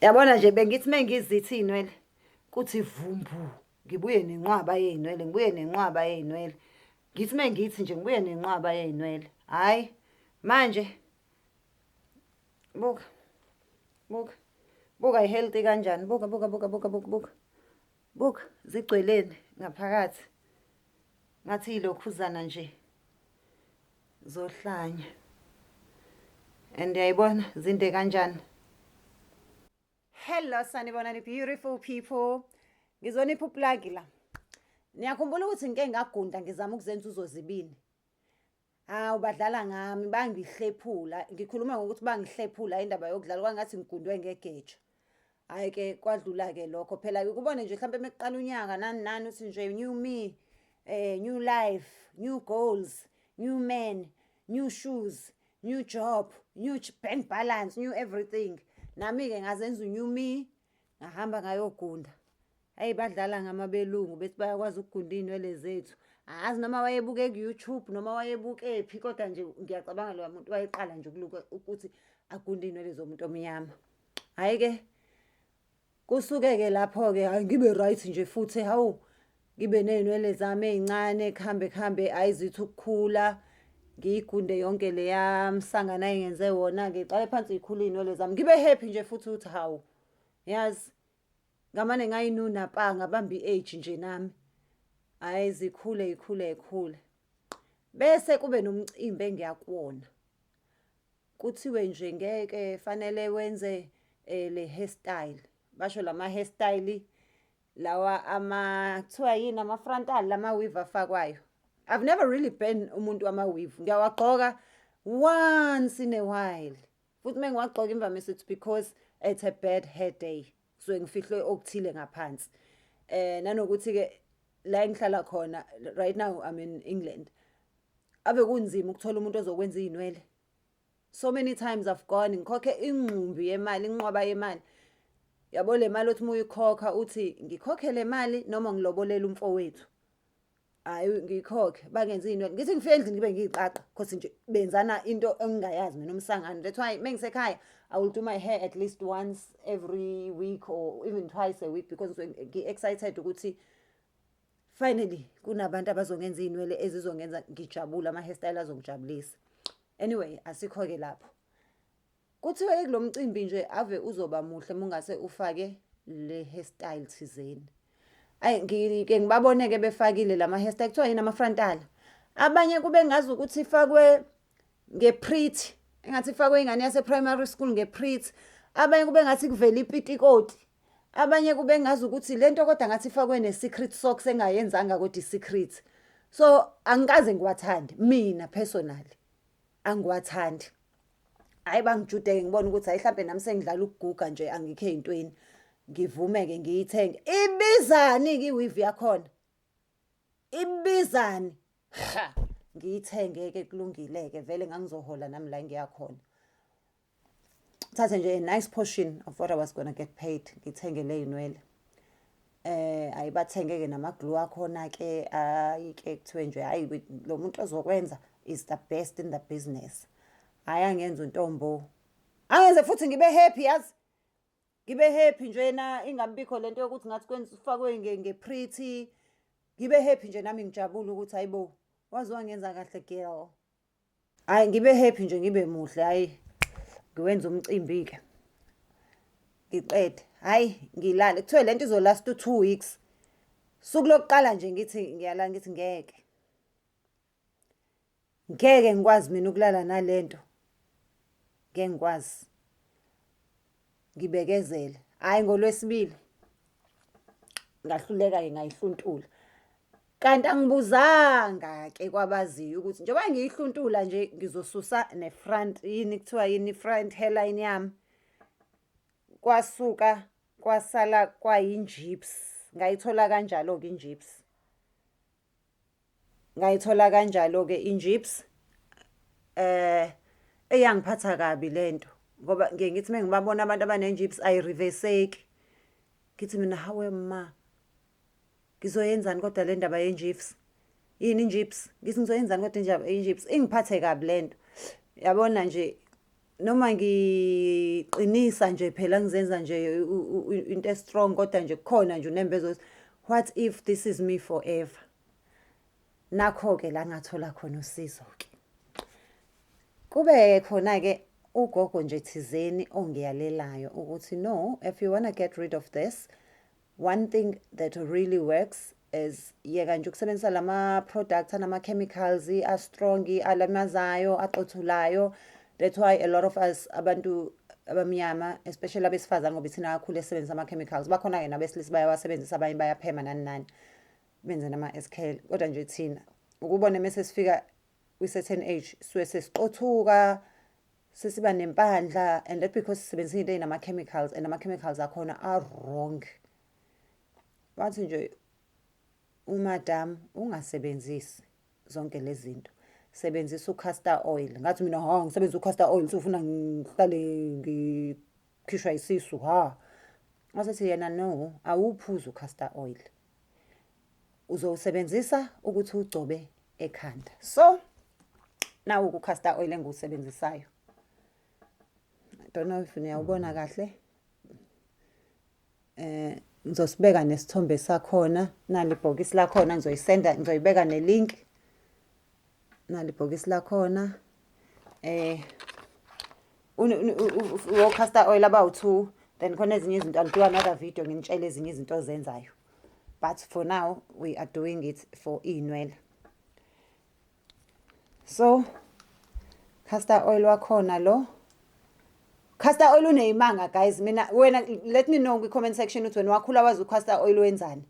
Yabona nje bengithi mengizithi iy'nwele kuthi vumbu ngibuye nenqwaba yey'nwele, ngibuye nenqwaba yey'nwele. Ngithi mengithi nje ngibuye nenqwaba yey'nwele. Hhayi manje buka buka buka i-healthy kanjani, buka buka buka buka buka buka buka zigcweleni ngaphakathi. Ngathi yilokhuzana nje zohlanya. And uyayibona zinde kanjani. Hello sanibonani beautiful people. Ngizonipha uplug la. Niyakhumbula ukuthi ngike ngagunda ngizama ukuzenza uzozibini. Hawu badlala ngami bangihlephula. Ngikhuluma ngokuthi bangihlephula indaba yokudlala kwangathi ngigundwe ngegeja. Hhayi ke kwadlula ke lokho phela ukubone nje mhlawumbe mekuqala unyaka nani nani uthi nje new me, new life, new goals, new man, new shoes, new job, new bank balance, new everything. Nami-ke ngazenza u-new me, ngahamba ngayogunda. Hhayi badlala ngamabelungu bethi bayakwazi ukugunda iy'nwele zethu. Angazi noma wayebuke ku-YouTube noma wayebukephi kodwa nje ngiyacabanga loya muntu wayeqala nje ukuluka ukuthi agunde iy'nwele zomuntu omnyama. Hhayi-ke kusuke-ke lapho-ke hhayi ngibe right nje futhi hawu ngibe ney'nwele zami ey'ncane kuhambe kuhambe hhayi zithi ukukhula ngiyigunde yonke leya msangano ayengenze wona ngiqale phansi y'khule iy'nwele zami ngibe happy nje futhi ukuthi hawu yazi ngamane ngayinuna pa ngabamba i-age nje nami. Hhayi zikhule yikhule yikhule. Bese kube nomcimbi engiya kuwona. Kuthiwe nje ngeke fanele wenze le hairstyle. Basho lama hairstyle lawa ama kuthiwa yini ama-frontal lama-weave afakwayo. I've never really been umuntu wama-weave. Ngiyawagqoka once in a while. Futhi uma ngiwagqoka imvamisa it's because it's a bad hair day. Kusuke ngifihlwe okuthile ngaphansi. Nanokuthi-ke la engihlala khona right now I'm in England. Ave kunzima ukuthola umuntu ozokwenza iy'nwele. So many times I've gone ngikhokhe ingqumbi yemali, inqwaba yemali. Yabo le mali othi uma uyikhokha uthi ngikhokhe le mali noma ngilobolele umfowethu. Hhayi ngiyikhokhe bangenze iy'nwele. Ngithi ngifike endlini ngibe ngiyiqaqa cause nje benzana into engingayazi mina umsangano. That's why mengisekhaya I will do my hair at least once every week or even twice a week because ngi-excited ukuthi finally kunabantu abazongenza iy'nwele ezizongenza ngijabule, ama-hairstyle azongijabulisa. Anyway, asikho-ke lapho. Kuthiwe-ke kulo mcimbi nje ave uzoba muhle uma ungase ufake le hairstyle thizeni. Ayi ngike ngibabone-ke befakile lama hairstyle kuthiwa yini ama-frontal. Abanye kube ngazi ukuthi ifakwe nge-pretty, engathi ifakwe ingane yase-primary school nge-pretty. Abanye kube ngathi kuvela ipitikoti. Abanye kube ngazi ukuthi lento kodwa ngathi ifakwe ne-secret socks engayenzanga kodwa i-secret. So angikaze ngiwathande mina personally angiwathandi. Hhayi bangijude-ke ngibone ukuthi hhayi hlampe nami sengidlala ukuguga nje angikho ey'ntweni. Ngivume-ke ngiyithenge. Ibizani-ke i-weave yakhona? Ibizani? Ha! Ngiyithenge-ke kulungile-ke vele ngangizohola nami la engiya khona. Thathe nje a nice portion of what I was gonna get paid ngithenge ley'nwele. Ayibathenge-ke nama-glue akhona-ke ayi-ke kuthiwe nje hhayi lo muntu ozokwenza is the best in the business. Hhayi angenza untombo. Angenze futhi ngibe happy yazi. Ngibe happy njena ingabibikho lento yokuthi ngathi kufakwe nge-pretty. Ngibe happy nje nami ngijabule ukuthi hayibo waze wangenza kahle girl. Hhayi ngibe happy nje ngibe muhle hhayi ngiwenza umcimbi-ke. Ngiqede hhayi ngilale kuthiwe lento izo-last u-2 weeks. Suku lokuqala nje ngithi ngiyalala ngithi ngeke. Ngeke ngikwazi mina ukulala nalento. Ngeke ngikwazi. Ngibekezele. Hhayi ngolwesibili ngahluleka-ke ngayihluntula. Kanti angibuzanga-ke kwabaziyo ukuthi njengoba ngiyihluntula nje ngizosusa ne-front yini kuthiwa yini i-front hairline yami. Kwasuka kwasala kwayinjips. Ngayithola kanjalo-ke injips. Ngayithola kanjalo-ke injips. Eyangiphatha kabi lento ngoba ngiye ngithi uma ngibabona abantu abanenjips ayi-reverse-eki. Ngithi mina hawe ma, ngizoyenzani kodwa le ndaba yenjips? Yini injips? Ngithi ngizoyenzani kodwa injips? Ingiphathe kabi lento. Yabona nje. Noma ngiqinisa nje phela ngizenza nje into e-strong kodwa nje kukhona nje unembeza othi what if this is me forever. Nakho-ke la ngathola khona usizo-ke. Kube khona-ke ugogo nje thizeni ongiyalelayo ukuthi no, if you wanna get rid of this, one thing that really works is yeka nje ukusebenzisa lama-products anama-chemicals a-strong, alimazayo, aqothulayo. That's why a lot of us abantu abamnyama, especially abesifazane, ngoba ithina kakhulu esisebenzisa ama-chemicals. Bakhona-ke nabesilisa bayawasebenzisa, abanye bayaphema nani nani, benze nama-S_K_L. Kodwa nje thina ukubona mese sifika kwi-certain age suke sesiqothuka, sesiba nempandla, and that because sisebenzisa izinto ey'nama-chemicals and ama-chemicals akhona a-wrong. Wathi nje umadam ungasebenzisi zonke lezi zinto, sebenzisa u-castor oil. Ngathi mina ha, ngisebenzisa u-castor oil usufuna ngihlale ngikhishwa isisu ha. Wasethi yena no, awuphuzi u-castor oil, uzowusebenzisa ukuthi ugcobe ekhanda. So nawu u-castor oil engiwusebenzisayo. I don't know if niyawubona kahle. Ngizosibeka nesithombe sakhona, nali ibhokisi lakhona, ngizoyisenda, ngizoyibeka ne-link. Nali ibhokisi lakhona. Wo-castor oil abawu-2, then khona ezinye izinto, I'll do another video nginitshele ezinye izinto ozenzayo. But for now we are doing it for iy'nwele. So castor oil wakhona lo. Castor oil uneyimanga guys. Mina wena let me know kwi-comment section ukuthi wena wakhula wazi u-castor oil wenzani.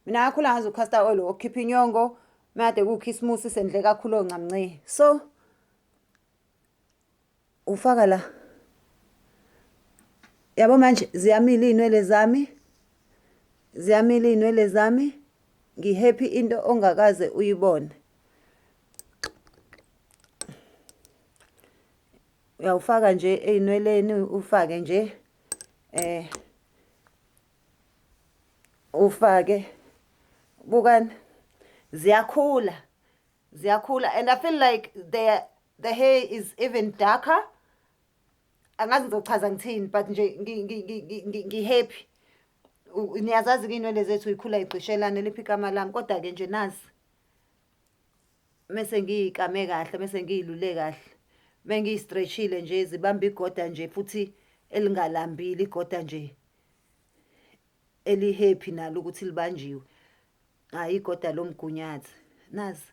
Mina ngakhula ngazi u-castor oil wokukhipha inyongo, made kukhisimusi sendle kakhulu oncamnce. So ufaka la. Yabo manje ziyamila iy'nwele zami. Ziyamila iy'nwele zami. Ngi-happy into ongakaze uyibone. Uyawufaka nje ey'nweleni, ufake nje ufake, bukani ziyakhula, ziyakhula and I feel like the hair is even darker. Angazi ngizochaza ngithini but nje ngi-happy. Niyazazi-ke iy'nwele zethu y'khula y'gqishelane, liphi igama lami, kodwa-ke nje nazi. Mese ngiy'kame kahle, mese ngiy'lule kahle, mengiy'stretch-ile nje zibamba igoda nje futhi elingalambile, igoda nje eli-happy nalo ukuthi libanjiwe. Hhayi igoda lomgunyathi. Nazi,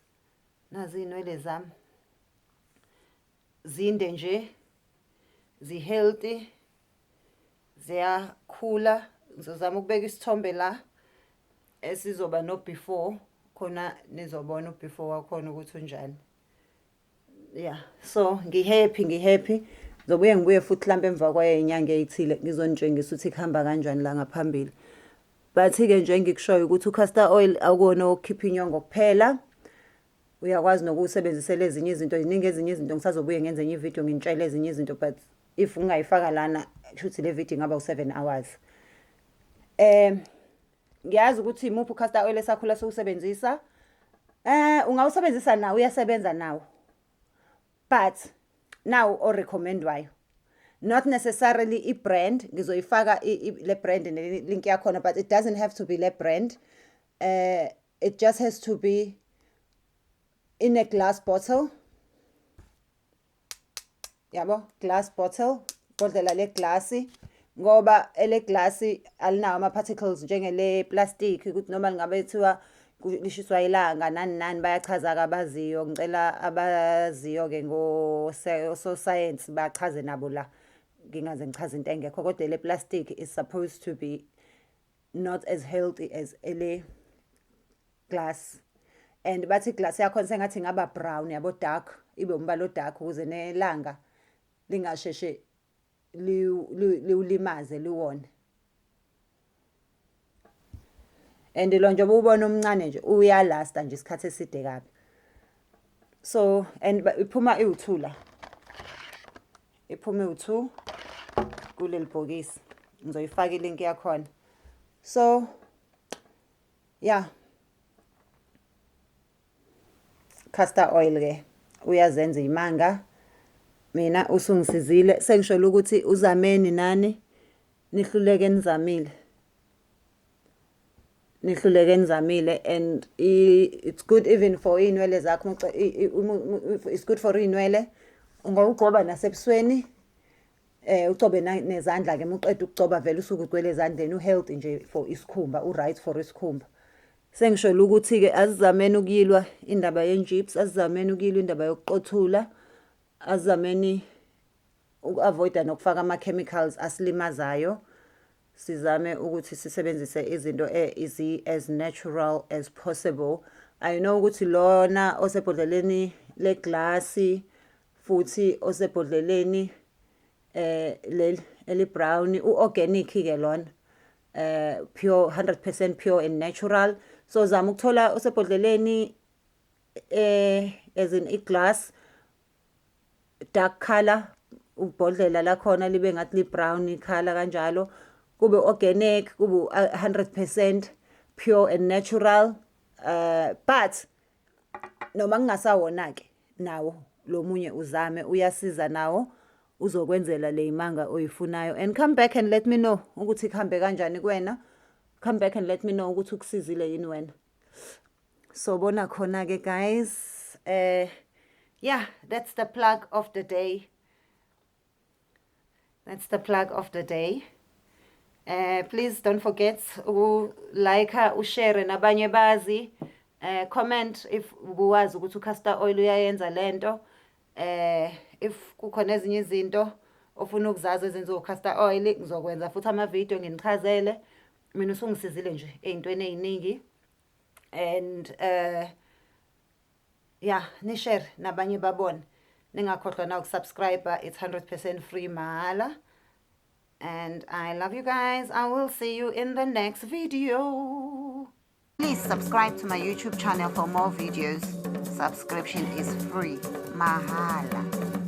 nazi iy'nwele zami. Zinde nje, zi-healthy, ziyakhula. Ngizozama ukubeka isithombe la esizoba no before, khona nizobona u-before wakhona ukuthi unjani. Yeah, so ngi-happy, ngi-happy. Ngizobuye ngibuye futhi mhlampe emva kwey'nyanga ey'thile ngizonitshengisa ukuthi kuhamba kanjani la ngaphambili. But-ke nje engikushoyo ukuthi u-castor oil akuwona owokukhipha inyongo kuphela. Uyakwazi nokuwusebenzisela ezinye izinto, ziningi ezinye izinto, ngisazobuye ngenze enye ividiyo nginitshele ezinye izinto, but if ngingayifaka lana kushuthi le video ingaba u-7 hours. Ngiyazi ukuthi imuphi u-castor oil esakhula siwusebenzisa. Ungawusebenzisa nawo, uyasebenza nawo. But nawu o-recommendwayo. Not necessarily i-brand, ngizoyifaka le brand ne-link yakhona, but it doesn't have to be le brand. It just has to be in a glass bottle. Yabo, glass bottle, ibhodlela leglasi, ngoba eleglasi alinawo ama-particles njengele plastic, ukuthi noma lingabe kuthiwa lishiswa ilanga nani nani, bayachaza-ke abaziyo. Ngicela abaziyo-ke ngososayensi bachaze nabo la, ngingaze ngichaze into engekho, kodwa ele plastic is supposed to be not as healthy as ele glass. And bathi iglass yakhona sengathi ingaba brown, yabo, dark, ibe umbala o-dark ukuze nelanga lingasheshe liwulimaze liwone. And lo njengoba ubona omncane nje uyalasta nje isikhathi eside kabi. So and iphuma iwu-2 la. Iphuma iwu-2 kuleli bhokisi. Ngizoyifaka i-link yakhona. So yeah, castor oil ke uyazenza imanga. Mina usungisizile, sengisholo ukuthi uzameni nani, nihluleke nizamile. Nihluleke nizamile and it's good even for iy'nwele zakho, it's good for iy'nwele. Ungawugcoba nasebusweni, ugcobe nezandla-ke. Uma uqeda ukugcoba vele usuke ugcwele ezandleni, u-healthy nje for isikhumba, u-right for isikhumba. Sengisholo ukuthi-ke asizameni ukuyilwa indaba yenjips, asizameni ukuyilwa indaba yokuqothula, asizameni uku-avoid-a nokufaka ama-chemicals asilimazayo. Sizame ukuthi sisebenzise izinto as natural as possible. I know ukuthi lona osebhodleleni leglasi futhi osebhodleleni leli eli-brown u-organic-ke lona, pure, 100% pure and natural. So zama ukuthola osebhodleleni as in i-glass, dark colour, ibhodlela lakhona libe ngathi li-brown colour kanjalo, kube organic, kube 100% pure and natural. But noma kungasawona-ke nawo lo munye, uzame, uyasiza nawo, uzokwenzela le y'manga oyifunayo. And come back and let me know ukuthi kuhambe kanjani kuwena. Come back and let me know ukuthi ukusizile yini wena. So bona khona-ke, guys. Yeah, that's the plug of the day. That's the plug of the day. Please don't forget uku-like, ushare nabanye bazi. Comment if ubuwazi ukuthi u-castor oil uyayenza lento. If kukhona ezinye izinto ofuna ukuzazi ezenziwa u-castor oil, ngizokwenza futhi ama-video nginichazele. Mina usungisizile nje ey'ntweni ey'ningi. And yeah, ni-share nabanye babone. Ningakhohlwa na ukusubscribe, it's 100% free, mahala. And I love you guys. I will see you in the next video. Please subscribe to my YouTube channel for more videos. Subscription is free. Mahala.